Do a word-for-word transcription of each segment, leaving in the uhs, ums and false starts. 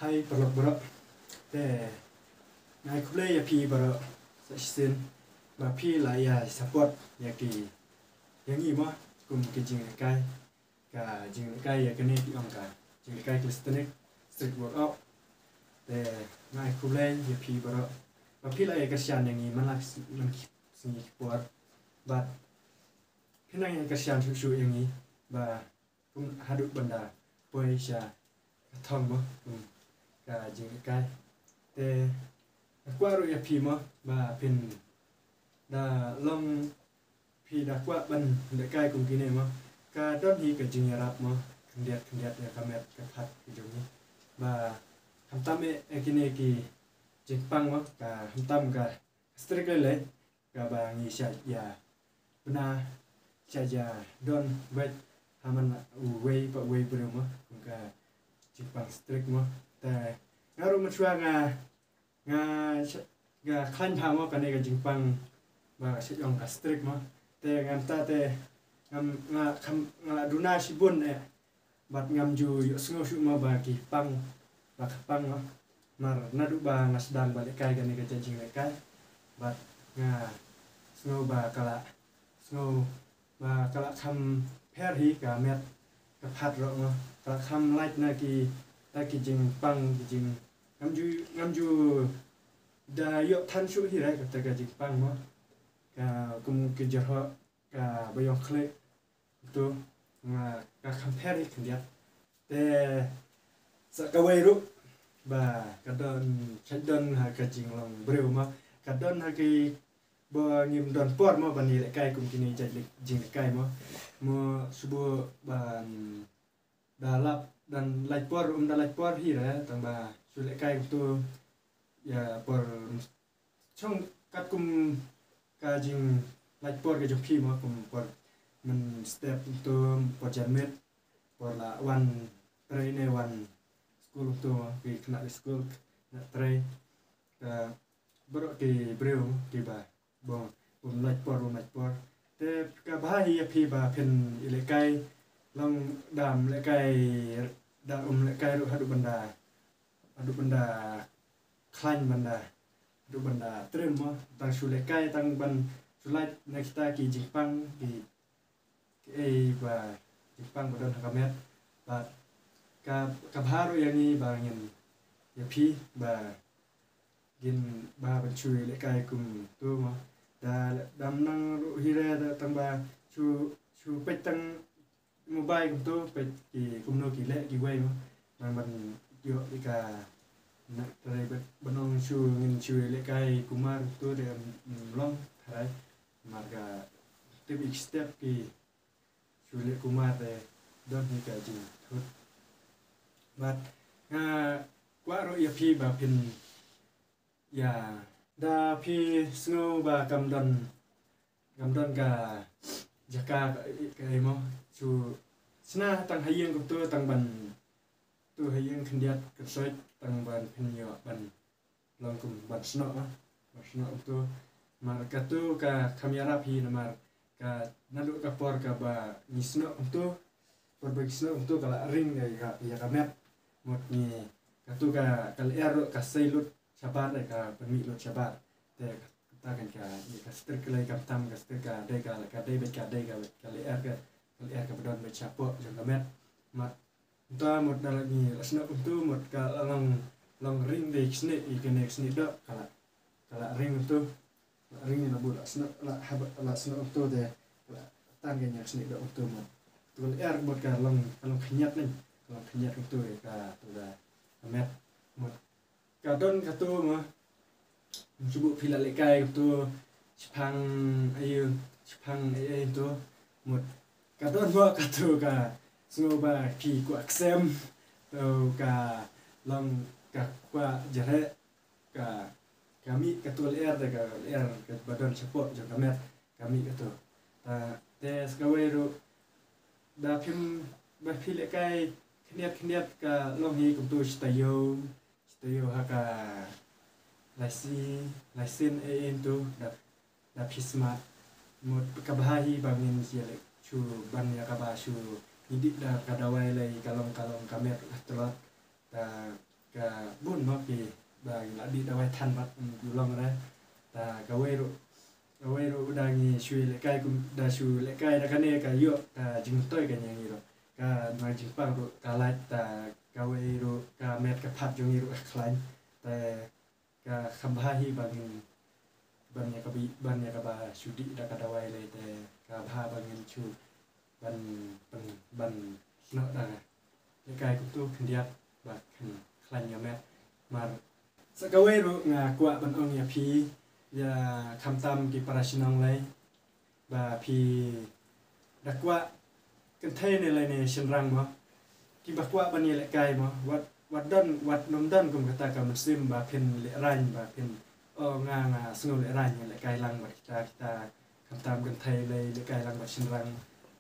Hai paralok baroh. Te nga ai khublei ïa phi baroh sa shisien ba phi la ïa support ïa ki, ïa ngi mo, kum ki jinglehkai, ka jinglehkai ïa kane ki ong ka jinglehkai calisthenic, street workout. Te nga ai khublei ïa phi baroh ba phi la ïa kyrshan ïa ngi man la man ki sngi ki por. Bad phi nang ïa kyrshan shuh shuh ïa ngi ba kum haduh ban da poi sha ka thong mo, kum ka jinglehkai. Te nga kwah ruh ïa phi mo ba phin da long, phi da kwah ban lehkai kum kine mo. Ka don hi ka jingïarap mo, khyndiat khyndiat ïa ka met ka phad ka jong ngi. Ba khamtam eh ïa kine ki jingpang mo, ka khamtam ka strict lei lei, kaba ngi shah ïa bna, shah ïa don beit ha man uwei pa uwei briew mo, kum ka jingpang strict mo. Te nga ruh mynshuwa nga, nga sh-, nga khlaiñ bha mo kane ka jingpang ba ka shah ong ka strict mo. Te ngam ta te ngam, nga kham, nga la duna shibun eh. Bad ngam ju ïohsngew shuh mo ba ki pang, ba ka pang mo. Namar naduh ba nga sdang ba lehkai kane ka jait jinglehkai, bad nga sngew ba ka la, sngew ba ka la kham pher hi ka met ka phad ruh mo. Ka la kham lait na kita ki jingpang ki jing, ngam ju, ngam ju da ïoh than shuh hi re kata ka jingpang mo. Ka kum ki jyrhoh kaba ïong khlieh to, nga, ka kham pher hi khyndiat. Te sa kawei ruh ba ka don, ka don ha ka jinglong briew mo, ka don ha ki ba ngim don por mo ban ïalehkai kum kine jait leh-, jinglehkai mo. Mo shu buh ban da lap, da lait por, um da lait por hi re, tang ba shu lehkai kumto ïa por chong katkum ka jinglait por ka jong phi mo, kum por mynstep kumto, por janmiet, por la wan trei ne wan skul kumto mo, ki khynnah ki skul, khynnah trei, ka baroh ki briew kiba bym, bym lait por, bym lait por. Te ka bha hi ïa phi ba phin ïalehkai, long da ym lehkai, da ym lehkai ruh haduh ban da, haduh ban da khlaiñ ban da, haduh ban da trim mo, tang shu lehkai tang ban shu lait na kita ki jingpang ki, kiei ba jingpang ba don ha ka met. Bad ka, ka bha ruh ïa ngi ba ngin, ïa phi ba ngin bha ban shu ïalehkai kumto mo. Da, da ym nang ruh hi re, da tang ba shu, shu peit tang mobile kumto, peit ki kumno ki leh kiwei mo. Nang ban ïoh ïa ka, na, trai ban, ban ong shu ngin shu ïalehkai kumar kumto te ym, ym long tharai. Namar ka tip ik step ki shu leh kumar te don hi ka jingthut. Bad nga kwah ruh ïa phi ba phin ïa, da phi sngew ba kam don, kam don ka jaka ka, ka ei mo, shu shna tang ha ïing kumto, tang ban tu ha ïing khyndiat kynsoit, tang ban phin ïoh ban long kum ban snoh, ah, ban snoh kumto. Namar katu ka kham ïarap hi, namar ka naduh ka por kaba ngi snoh kumto, por ba ngi snoh kumto ka la ring ïa ka, ïa ka met. Mut ngi, katu ka, ka lyer ruh ka sei lut shabar, eh, ka pynmih lut shabar. Te kata kan ka, ïa ka strik ka lei, khamtam ka strik ka dei ka, ka dei beit ka dei ka, ka lyer ka, ka lyer kaba don beit shapoh jong ka met. Mat, mynta mut da la ngi la snoh kumto mut ka la long, long ring dei ki snieh, ïa kane ki snieh doh ka la, ka la ring kumto. La ring, la buh, la snoh, la haba la snoh kumto te ka la tan ka ïa ki snieh doh kumto mut. Tu ka lyer mut ka long, ka long khynñiat ne, ka long khynñiat kumto ïa katu ka, ka met mut. Ka don katu mo. Shu buh phi la lehkai katu shipang aïu, shipang ai ai tu. Mut ka don mo katu ka sngew ba phi kwah ksem. Tu ka long ka kwah jreh ka, ka mih katu lyer te ka lyer kaba don shapoh jong ka met ka mih katu. Ta, te sa kawei ruh da phim, ba phi lehkai khyndiat khyndiat ka long hi kumtu shi taïew, shi taïew ha ka lai sien, lai sien ei ei tu da, da phi smat. Mut ka bha hi ba ngin ïa leh shu ban ïa kaba shu ngi dih da ka dawai lei ka long, ka long ka met la tlot. Ta ka bun mo ki ba ngi la dih dawai than bad, mm, u long re. Ta kawei ruh, kawei ruh da ngi shu lehkai kum, da shu lehkai da kane ka ïoh ka jingmyntoi ka ïa ngi ruh. Ka na jingpang ruh ka lait, ta kawei ruh ka met ka phad jong ngi ruh ka khlaiñ. Ta ka kham bha hi ba ngin ban ïa kaba, ban ïa kaba shu dih da ka dawai lei, te ka bha ba ngin shu ban, ban, ban noh da lehkai kumtu khyndiat ba kan khlaiñ ïa met. Mar sa kawei ruh nga kwah ban ong ïa phi, ïa khamtam ki para shnong lei, ba phi da kwah kynthei ne lei ne shynrang mo, kiba kwah ban ïa lehkai mo, wat, wat don, wat nym don kum kata ka mynsiem ba phin lehraiñ, ba phin, o nga, nga sngew lehraiñ ïa lehkai lang bad kita, kita khamtam kynthei lei lehkai lang bad shynrang.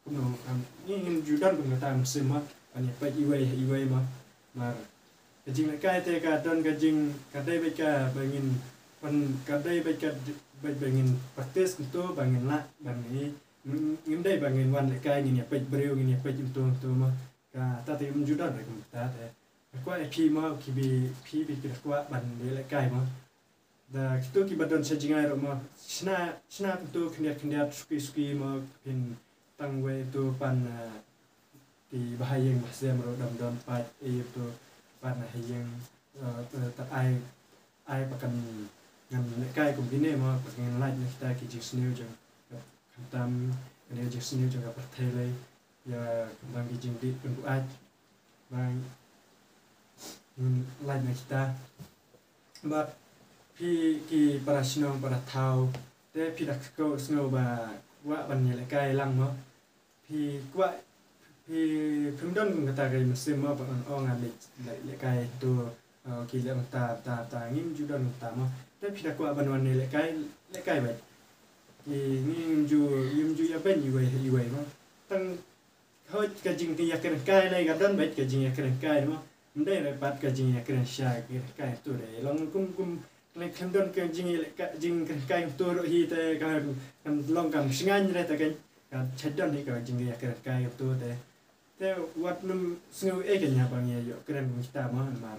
Kumno, kam, ngi ngim ju don kum kata ka mynsiem mo ban ïa peit iwei ha iwei mo. Mar ka jinglehkai te ka don ka jing, ka dei beit kaba ngin, ban, ka dei beit ka, beit ba ngin practice kumtu ba ngin lah ban ngi, ngim dei ba ngin wan lehkai ngin ïa peit briew, ngin ïa peit kumtu kumtu mo. Kata te ngim ju don re kumta te. Nga kwah ïa phi mo, ki bi, phi bi ki da kwah ban ïa lehkai mo. Da kito kiba don sha jingai ruh mo, shna, shna kumtu khyndiat khyndiat, suki suki mo, phin tang wei tu pan, eh, kiba ha ïing ba ha sem ruh dang don pat, eh, tu pan ha ïing, eh, tu ta ai, ai ba kan ngan lehkai kum kine mo, ba kan lait na kita ki jingsniew jong, khamtam kane jingsniew jong ka pyrthei lei, ïa khamtam ki jingdih pynbuaid. Ba ngin lait na kita. Bad phi ki para shnong para thaw, te phi da kyrkhu sngew ba kwah ban ïa lehkai lang mo. Phi kwah, phi, phim don kum kata ka mynsiem mo ba ong, ong nga leh, leh, lehkai tu, eh, ki leh mynta, mynta, mynta, ngim ju don mynta mo. Te phi da kwah ban wan ïa lehkai, lehkai beit. Ki ngim ju, ngim ju ïa beiñ iwei ha iwei mo. Tang hooid ka jingïakren kai lei ka don beit ka jingïakren kai mo. Ym dei re pat ka jingïakren sha ka kai tu dei long kum, kum lei khlem don ka jingïa, ka jingïakren kai tu ruh hi te ka, kan long kam shngain re te ka, ka cha don hi ka jingïakren kai tu te. Te wat nym sngew ei ka nya ba ngi ïoh kren kum kita mo namar.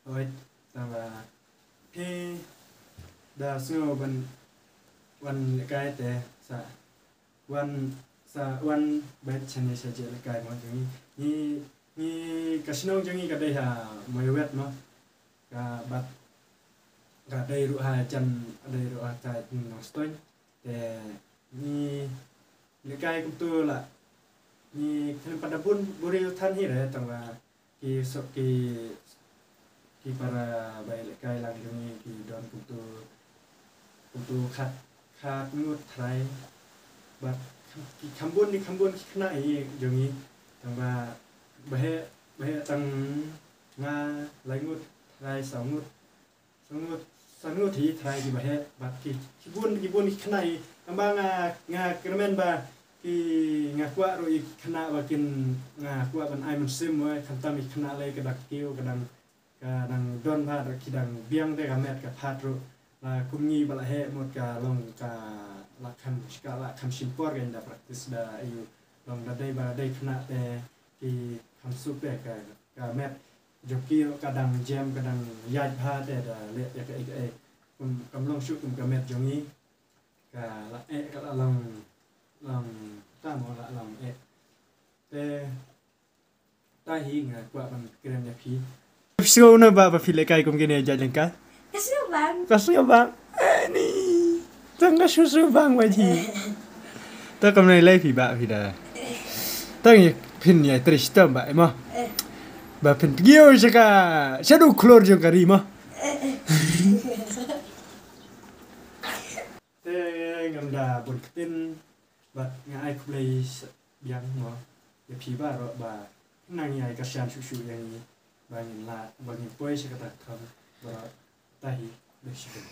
Hooid, tang ba phi da sngew ban wan lehkai te sa wan, sa wan beit shane sha jingïalehkai mo jong ngi. Ngi, ngi ka shnong jong ngi ka dei ha Mawïawet mo. Ka bad ka dei ruh ha jan, dei ruh ha ka Nongstoiñ. Te ngi lehkai kumtu la ngi khlem pat da bun briew than hi re tang ba ki sop ki, ki para ba ïalehkai lang jong ngi ki don kumtu, kumtu khat, khat ngut trai. Bad ki kham bun, ki kham bun ki khynnah hi jong ngi. Tang ba, ba heh, ba heh tang nga lai ngut trai, saw ngut. Saw ngut, saw ngut hi trai kiba heh, bad ki, ki bun, ki bun ki khynnah hi. Tang ba nga, nga kyrmen ba ki, nga kwah ruh ïa ki khynnah ba kin, nga kwah ban ai mynsiem mo, khamtam ïa ki khynnah lei ka dang kiew, ka dang, ka dang don bha, da ki dang biang te ka met ka phad ruh. La kum ngi ba la heh mut ka long ka la kham, ka la kham shim por ka ynda practice da ïa u long da dei ba dei khynnah te ki kham suk te ka, ka met jong ki ruh ka dang jem, ka dang ïaid bha te da leh ïa kaei kaei. Kum, kam long shuh kum ka met jong ngi. Ka la eh, ka la long, long ta mo la long eh. Te ta hi nga kwah ban kren ïa phi. Phi sngew na ba, ba phi lehkai kum kine jait lyngkai? Ka sngew bang. Ka sngew bang. Eh, ni. Tang ka sngew, sngew bang ba ji. Ta kam nai lai phi ba phi da. Tang ïa phin ïa trei shitom ba, eh, mo. Eh. Ba phin pygiew sha ka, sha u khlur jong ka ri mo. Eh, eh. Te ngam da bun ktien bad nga ai khublei biang mo ïa phi baroh ba nang ïa ai kyrshan shuh shuh ïa ngi ba ngin lah, ba ngin poi sha kata ka thong baroh. Ta hi, khublei shibun.